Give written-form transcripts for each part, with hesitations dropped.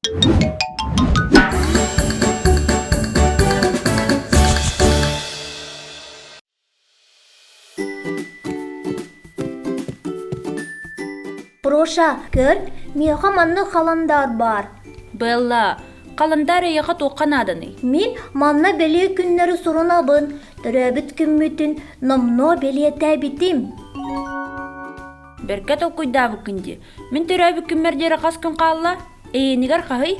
Проша, көр, миэхэ маннык халандаар баар. Белла, халандаар эйиэхэ туохха нааданый? Мин манна бэлиэ күннэри сурунабын, төрөөбүт күммүтүн номнуо бэлиэтээбитим. Бэркэ толкуйдаабыккын дии. Мин төрөөбүт күммэр диэри хас күн хаалла? Эйиэнигэр хаһый?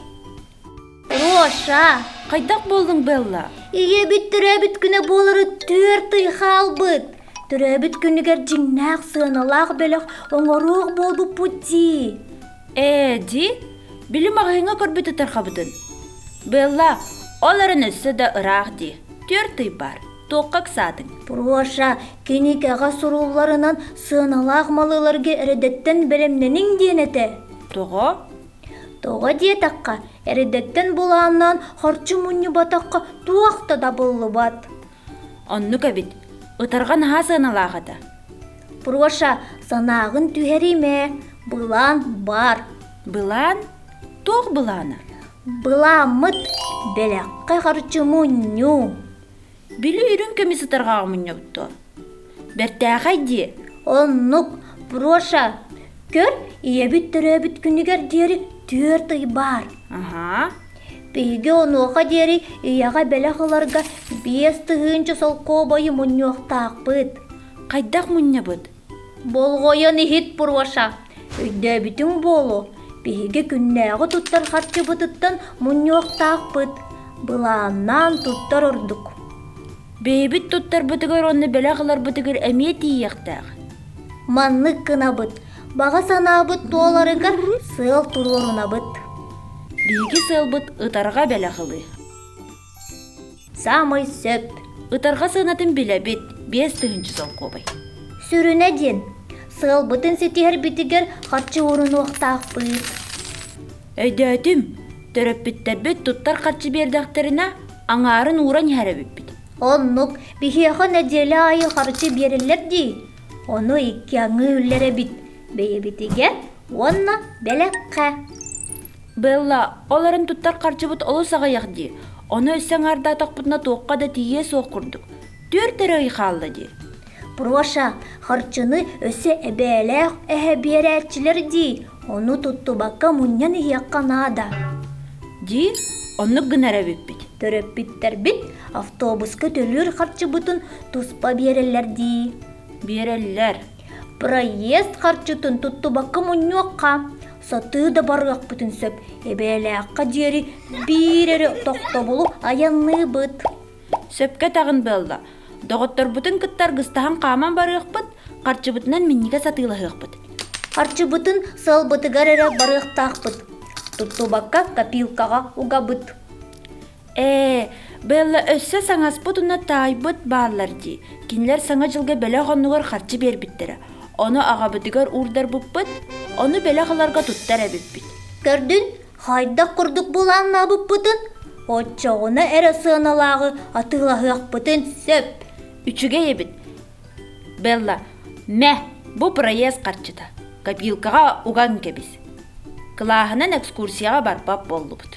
Роша! Хайдах буоллуҥ, Белла? Ийэбит төрөөбүт күнэ буолары түөрт ый хаалбыт. Төрөөбүт күнүгэр дьиҥнээх сыаналаах бэлэх оҥоруох буолбуппут дии. Ээ, дии? Били маҕаһыыҥҥа көрбүт ытархабытын. Белла, ол эрэн өссө да ыраах дии. Түөрт ый баар. Туохха ыксаатыҥ? Проша, кинигэҕэ сурулларынан сыаналаах малыыларга эрэдэттэн бэлэмнэниҥ диэн этэ. Тоҕо? Тоҕо диэтэххэ, эрэдэттэн былааннаан харчы мунньубатахха туох да табыллыбат. Оннук эбит. Ытарҕа наһаа сыаналаах этэ. Проша, санааҕын түһэримэ. Былаан баар. Былаан? Туох былаана? Былааммыт бэлэххэ харчы мунньуу. Били үрүҥ көмүс ытарҕаҕа мунньабыт дуо? Бэртээхэй дии. Оннук, Проша. Көр, ийэбит төрөөбүт күнүгэр диэри түөрт ый баар. Аһаа. Биһиги онуоха диэри ийэҕэ бэлэх ыларга 5000 солкуобайы мунньуохтаахпыт. Хайдах мунньабыт? Болҕойон иһит, Проша. Өйдөөбүтүҥ буолуо, биһиги күннээҕи туттар харчыбытыттан мунньуохтаахпыт. Былааннаан туттар ордук. Бэйэбит туттарбытыгар уонна бэлэх ыларбытыгар эмиэ тиийиэхтээх. Маннык гынабыт. Баҕа санаабыт туоларыгар сыал туруорунабыт. Биһиги сыалбыт ытарҕа бэлэх ылыы. Саамай сөп. Ытарҕа сыанатын билэбит, 5000 солкуобай. Сүрүнэ диэн, сыалбытын ситиһэрбитигэр харчы уурунуохтаахпыт. Өйдөөтүм, төрөппүттэрбит туттар харчы биэрдэхтэринэ, аҥаарын ууран иһэр эбиппит. Оннук, биһиэхэ нэдиэлэ аайы харчы биэрэллэр дии. Ону икки аҥыы үллэрэбит, бэйэбитигэр уонна бэлэххэ. Белла, ол эрэн туттар харчыбыт олус аҕыйах дии. Ону өссө аҥаардаатахпытына туохха да тиийиэ суох курдук. Түөрт эрэ ый хаалла дии. Проша, харчыны өссө эбээлээх эһэ биэрээччилэр дии. Ону туттубакка мунньан иһиэххэ наада. Дии, оннук гынар эбиппит. Төрөппүттэрбит автобуска төлүүр харчыбытын туспа биэрэллэр дии. Биэрэллэр. Проезд харчытын туттубакка мунньуохха. Сатыы да барыахпытын сөп, эбээлээххэ диэри биир эрэ тохтобулу айанныыбыт. Сөпкө этэҕин буолла. Доҕотторбутун кытта аргыстаһан хааман барыахпыт, харчыбытынан минньигэс атыылаһыахпыт. Харчыбытын сыалбытыгар эрэ барыахтаахпыт. Туттубакка копилкаҕа угабыт. Ээ, Белла өссө саҥаспыт уонна таайбыт бааллар дии. Кинилэр Саҥа дьылга бэлэх оннугар харчы биэрбиттэрэ. Ону аҕабытыгар уурдарбыппыт, ону бэлэх ыларга туттар эбиппит. Көрдүн, хайдах курдук былааннаабыппытын, оччоҕуна эрэ сыаналааҕы атыылаһыахпытын сөп. Үчүгэй эбит. Белла, мэ, бу проезд харчыта. Копилкаҕа уган кэбис. Кылааһынан экскурсияҕа барбат буоллубут.